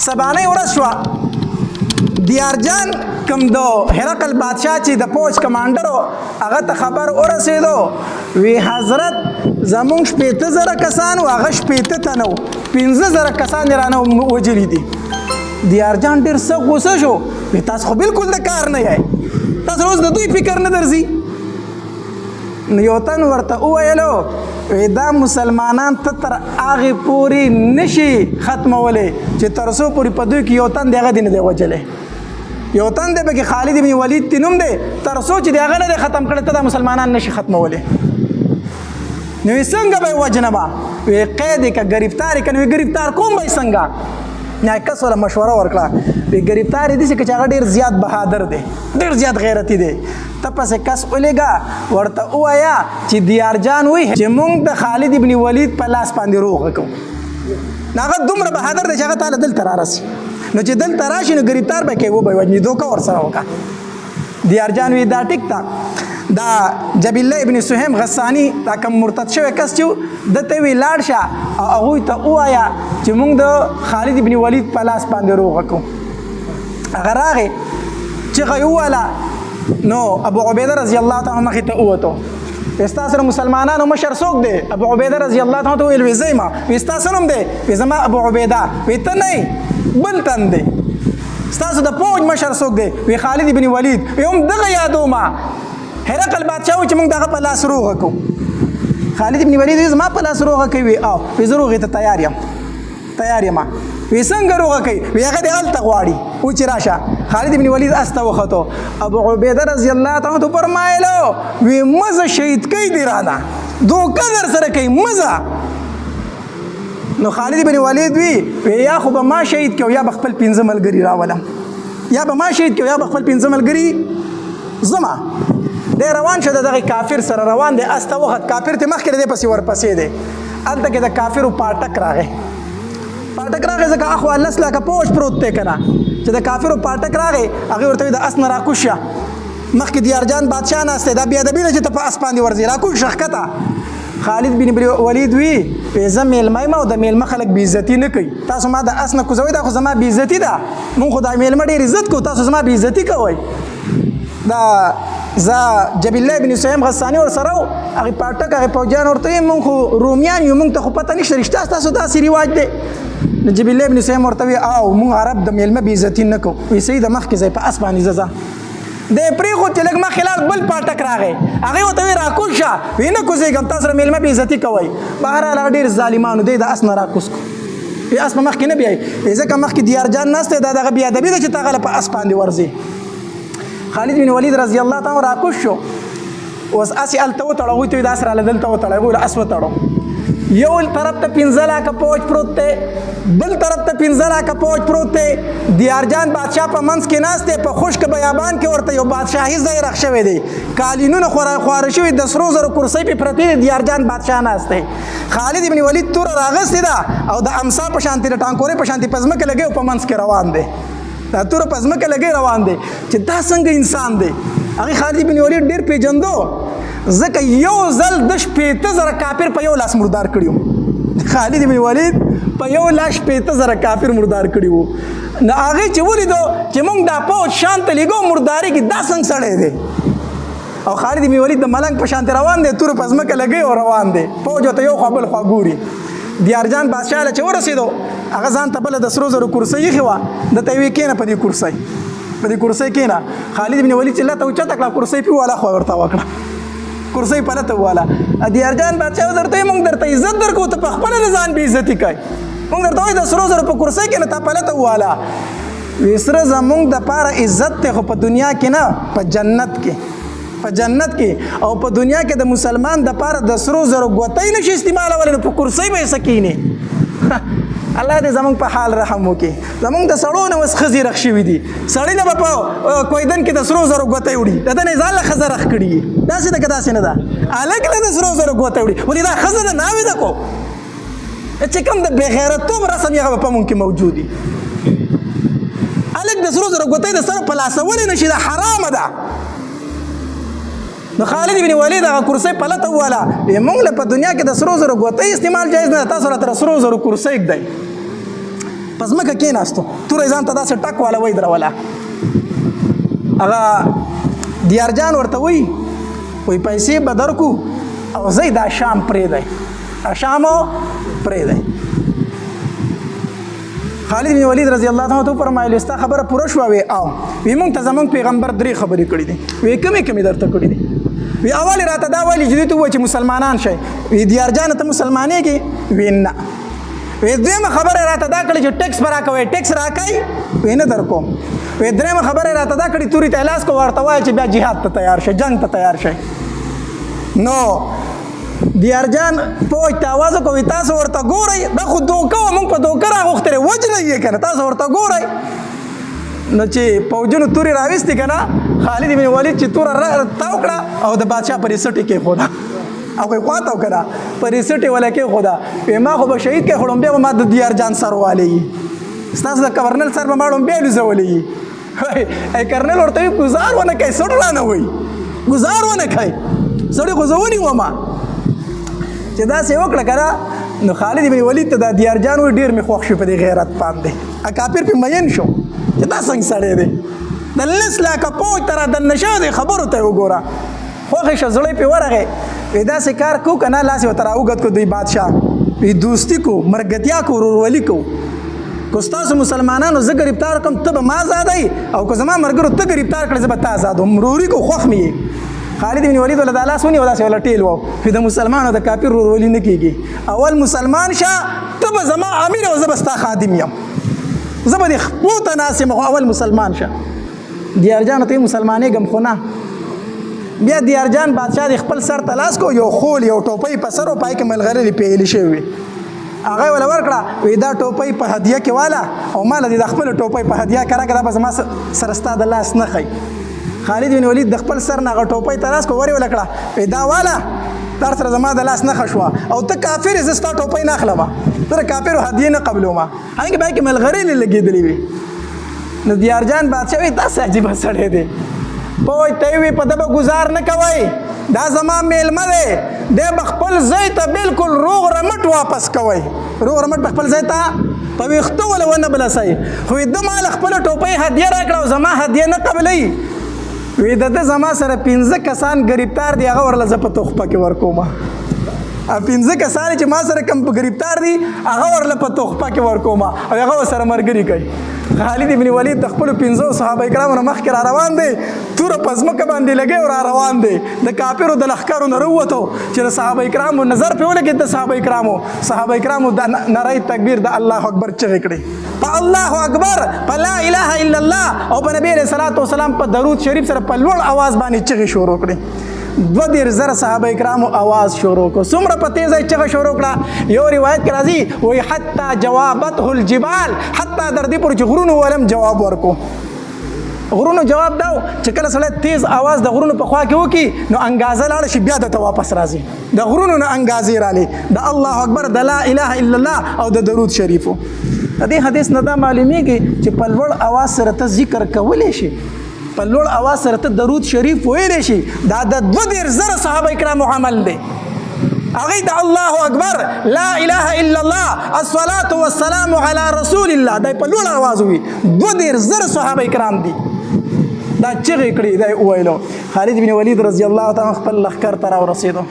سبانۍ ورځ شوه، دیارجان کم د هرقل بادشاه چې د پوج کمانډر هغه ته خبر ورسېدو، وی حضرت زمونږ 60,000 کسان وو، هغه 60 تنه وو، 5,000 کسان یې رانه وژلي دي. دیارجان ډېر سخت غوسه شو، وی تاسو خو بالکل د کار نه یئ، تاسو اوس د دوی فکر نه درځي. نو یو تن ورته وویلو، وی دا مسلمانان ته تر هغې پورې نشي ختمولی چې تر څو پورې په دوی کې یو تن دی هغه دې نه دی وژلی. یو تن دی پکې خالد بن ولید تی نوم دی، تر څو چې د هغه نه دی ختم کړی ته دا مسلمانان نشي ختمولی. نو یې څنګه به یې وژنم؟ وی قید یې که ګرفتار یې که. نو یې ګرفتار کوم به یې څنګه؟ نه کس ولا مشوره ورکړه، وی ګرفتار یې داسې که چې هغه ډېر زیات بهادر دی، ډېر زیات غیرتي دی، ته پسې کس ولېږه ورته ووایه چې دیارجان وایي چې مونږ د خالد ابن ولید په لاس باندې روغه کوو. هغه دومره بهادر دی چې هغه تاله دلته رارسي، نو چې دلته راشي نو ګرفتار به کوي، وبه یې وژني، دوکه ورسره وکړه. دیارجان وی دا ټیک ده. دا جبله ابن سهیم غسانی دا کوم مرتد شوی کس چې ده ته وی لاړ شه او هغوی ته ووایه چې مونږ د خالد ابن ولید په لاس باندې روغه کوو. هغه راغی چغه یې ووهله، نو ابو عبیده رضی الله تعالی مخې ته ووتو. ستا سره مسلمانانو مشر څوک دی؟ ابو عبیده رضی الله تعالی ته وویل وی زه یم. وی ستا څه نوم دی؟ وی زما ابو عبیده. وی ته نه بل تن دی. ستاسو د پوج مشر څوک دی؟ وی خالد ابن ولید. وی هم دغه یادو ما هرقل بادشاه و چې موږ دغه په لاس روغه کوو. خالد ابن ولید زما په لاس روغه کوي او وی زه روغې ته تیار یم، تیار یم. وی څنګه روغه کوي؟ وی هغه دې هلته غواړي و چې راشه. خالد ابن ولید اس ته وختو. ابو عبیده رضی الله تعالی عنه فرمایلو وی مزه شهید کوي دی رانه، دوکه در سره کوي مزه. نو خالد بن ولید وی وی یا خو به ما شهید کوي یا به خپل 5 ملګري راولم، یا به ما شهید کوي یا به خپل 5 ملګري زما. دی روان شو، د دغه کافر سره روان دی، اس ته وخت کافر ته مخکې دی پسې ورپسې دی. هلته کې د کافرو پاټک راغی، پاټک راغی ځکه اخوا 10 لاکه پوج پروت دی که نه، چې د کافرو پاټک راغی هغې ورته وی د اس نه راکوز شه، مخکې دیارجان بادشاه ناست دی، دا بېادبي ده چې ته په اس باندې ورځې، راکوز شه ښکته. خالد بن ولید وی وی زه مېلمه یم او د مېلمه خلک بېعزتي نه کوي، تاسو ما د اس نه کوزوئ دا خو زما بېعزتي ده، مونږ خو دا مېلمه ډېر عزت کوو، تاسو زما بېعزتي کوئ. دا زه جبله ابن سهیم غسانی ورسره و، هغې پاټک هغې پوجیان ورته ویل مونږ خو رومیان یو، مونږ ته خو پته نشته، رښتیا ستاسو داسې رواج دی. نو جبله ابن سهیم ورته ویل او مونږ عرب د مېلمه بېعزتي نه کوو. وایي صحیح ده، مخکې ځئ په اس باندې ځه ځه. دی پرېښود چې لږ مخکې لاړ، بل پاټک راغی، هغې ورته ویل راکوز شه. ویې نه کوزېږم، تاسو سره مېلمه بېعزتي کوئ. بهرحال هغه ډېر ظالمانو دی د اس نه راکوز کړو، وایي اس په مخکې نه بیایي، وایي ځکه مخکې دیارجان ناست دی، دا دغه بېادبي ده چې ته هغه له په اس باندې ورځې. خالد بن ولید رضی الله تعالی راکوز شو، اوس اس یې هلته وتړه، هغوی ته وایي دا اس راله دلته وتړه، هغوی له اس وتړو. یو طرف ته 5 لاکه پوج پروت دی، بل طرف ته 5 لاکه پوج پروت دی. دیارجان بادشاه په منځ کې ناست دی، په خشک بیابان کې ورته یو بادشاهي ځای رخ شوی دی، قالینونه خواره شوي، د سرو زرو کرسۍ پرې پرتې دي، دیارجان بادشاه ناست دی. خالد بن ولید توره راغستې ده او د امسا په شانتې د ټانکورې په شانتې په ځمکه لګوي او په منځ کې روان دی، دا توره په ځمکه لګوي روان دی. چې دا څنګه انسان دی؟ هغې خالد بن ولید ډېر پېژندو، ځکه یو ځل د 60,000 کافر په یو لاس مردار کړي وو. خالد بن ولید په یو لاس 60,000 کافر مردار کړي وو. نو هغې چې ولیدو چې موږ دا پوځ شام ته لېږو مردارېږي، دا څنګه سړی دی؟ او خالد بن ولید د ملنګ په شانتې روان دی، توره په ځمکه لګوي او روان دی، پوځ ورته یو خوا بل خوا ګوري. دیارجان بادشاه له چې ورسېدو هغه ځان ته بله د سرو زرو کرسۍ ایښې وه، ده ته یې ویې کښېنه په دې کرسۍ، په دې کرسۍ کښېنه. خالد بن ولید چې لته اوچته کړه کرسۍ پې وواله، خوا ورته وکړه، کرسۍ په لته وواله. دیارجان بادشاه درته وایي موږ درته عزت درکوو، ته په خپله د ځان بې عزتي کوې، موږ درته وایو د سرو زرو په کرسۍ کښېنه، تا په لته وواله. وی سره زمونږ دپاره عزت دی، خو په دنیا کې نه، په جنت کې، په جنت کې. او په دنیا کې د مسلمان دپاره د سرو زرو ګوتۍ نشي استعمالولی، نو په کرسۍ به یې څه کښېني؟ الله دې زمونږ په حال رحم وکړي. زمونږ د سړو نه اوس ښځې رخ شوي دي، سړي نه به په کویدن کې د سرو زرو ګوتۍ وړي، د ده نه یې ځان له ښځه رخ کړي. داسې ده که داسې نه ده؟ هلک له د سرو زرو ګوتۍ وړي، ولې دا ښځه ده ناوې ده کو چې کوم د بېغیرتوب رسم یې هغه به په مونږ کې موجود وي. هلک د سرو زرو ګوتۍ د سر په لاسولې نه شي، دا حرامه ده. نو خالد بن ولید هغه کرسۍ په لته وواله، وایي مونږ له په دنیا کې د سرو زرو ګوتۍ استعمال جایز نه ده، تاسو راته سرو زرو کرسۍ ږدئ. په ځمکه کېناستو، توره یې ځان ته داسې ټک واله ودروله. هغه دیارجان ورته وایي، وایي پیسې به درکو او ځئ دا شام پرېږدئ، دا شام پرېږدئ. خالد بن ولید رضی الله عنه ته فرمایل، ستا خبره پوره شوه؟ وی او. وی مونږ ته زمونږ پیغمبر درې خبرې کړې دي. وی کومې کومې درته کړې دي؟ وی اول راته دا ویلي چې دوی ته ووایه چې مسلمانان شئ. وی دیار جانه ته مسلمانېږې؟ وی نه. وی دویمه خبره راته دا کړې چې ټیکس به راکوئ، ټیکس راکوئ؟ وی نه درکوم. وی درېیمه خبره راته دا کړې، توري ته لاس کو ورته وایه چې بیا جهاد ته تیار شئ، جنګ ته تیار شئ. نو دیار جان پوج ته اواز وکړ، وایي تاسو ورته ګورئ، دا خو دوکه وه، موږ په دوکه راغوښتلې، وژنئ یې که نه، تاسو ورته ګورئ. نو چې پوجونو تورې راویستې که نه، خالد بن ولید چې توره تاو کړه او د بادشاه په ریسټې کېښوده، هغوی خوا ته که نه په ریسټې وله کېښوده. وایي ما خو به شهید کړې، خو ړومبی به ما د دیار جان سر والی، ستاسو د کورنل سر به ما ړومبی الوزولی. ای کرنل ورته وایي ګزار ونه کوي، سړ رانه وایي ګزار ونه کوي، سړی خو زه ونیوم. چې داسې وکړه که نه، نو خالد بن ولید ته دا دیار جان وایي ډېر مې خوښ شو په دې غیرت باندې، کافر پې مین شو چې دا څنګه سړی دی، د لس لاکه پوج ته را دننه شوی دی، خبرو ته یې وګوره. خوښ شو، زړه یې پې ورغی. وایي داسې کار کو که نه، لاس یې ورته راوږد کړو دوی بادشاه، وایي دوستي کو، مرګتیا کو، ورورولي کو، که ستاسو مسلمانانو زه ګرفتار کړم ته به ما ازادوي، او که زما ملګرو ته ګرفتار کړې زه به تا ازادوم، وروري کو، خوښ مې یې. خالد بن ولید وله دا لاس ونیو، داسې وله ټیل وو، چې د مسلمانو د کافر ورورولي نه کېږي، اول مسلمان شه، ته به زما امیر او زه به ستا خادم یم، زه به دې خپو ته ناست یم، خو اول مسلمان شه. دیار جان ته مسلمانېږم خو نه. بیا دیار جان بادشاه دې خپل سر ته لاس کو، یو خول یو ټوپۍ په سر او پای کې ملغلرې پیلې شوې وې، هغه یې وله ورکړه. وایي دا ټوپۍ په هدیه کې واله او ما له دې د خپلې ټوپۍ په هدیه کې راکړه، دا به زما سره ستا د لاس نه ښیي. خالد بن ولید د خپل سر نه هغه ټوپۍ ته لاس کو، ور یې وله کړه، وایي دا واله، در سره زما د لاس نښه شوه، او ته کافر یې، زه ستا ټوپۍ نه اخلم، زه د کافرو هدیې نه قبلوم. هغه به کې ملغلرې لګېدلې وي. نو دیار جان بادشاه وایي دا څه عجیبه سړی دی، پوج ته یې ووایي په ده به ګزار نه کوئ، دا زما میلمه دی، دی به خپل ځای ته بالکل روغ رمټ واپس کوئ، روغ رمټ به خپل ځای ته په ویښتو وله ونه بلسئ. خو ده ما له خپله ټوپۍ هدیه راکړه او زما هدیه نه قبلوي. وایي د ده زما سره 5 کسان ګرفتار دي، هغه ورله زه په تحفه کې ورکوم. 5 کسان چې ما سره کوم ګرفتار دي هغه ورله په تحفه کې ورکوم او هغه ورسره ملګري کوي. خالد بن ولید د خپلو 5 صحابه کرامو نه مخکې را روان دی، توره په ځمکه باندې لګی او را روان دی، د کافرو د لښکرو نه راووتو چې د صحابه کرامو نظر پرې ولګېد، د صحابه کرامو د نری تکبیر د الله اکبر چغې کړې، په الله اکبر، په لا اله الا الله او په نبی علیه الصلاة والسلام په درود شریف سره په لوړ اواز باندې چغې شروع کړې. 32,000 صحابه کرامو اواز شروع کړ. څومره په تیزه یې چغه شروع کړه، یو روایت کې راځي وایي حتی جوابته الجبال، حتی در دې پورې چې غرونو ولم جواب ورکو. غرونو جواب داو چې کله سړی تیز اواز د غرونو په خوا کې وکړي نو انګازه لاړه شي بیا درته واپس راځي، د غرونو نه انګازې رالې د الله اکبر، د لا اله الا الله او د درود شریفو. د دې حدیث نه دا معلومیږي چې په لوړ اواز سره ته ذکر کولی شي، په لوړ اواز سره ته درود شریف ویلی شي. دا د 32,000 صحابه کرامو عمل دی. هغوی د الله اکبر، لا اله الا الله، الصلاة والسلام علی رسول الله، دا په لوړ اواز ووي. 32,000 صحابه کرام دي دا چغې کړې، دا یې وویلو. خالد بن ولید رضی الله تعالی خپل لښکر ته راورسېدو.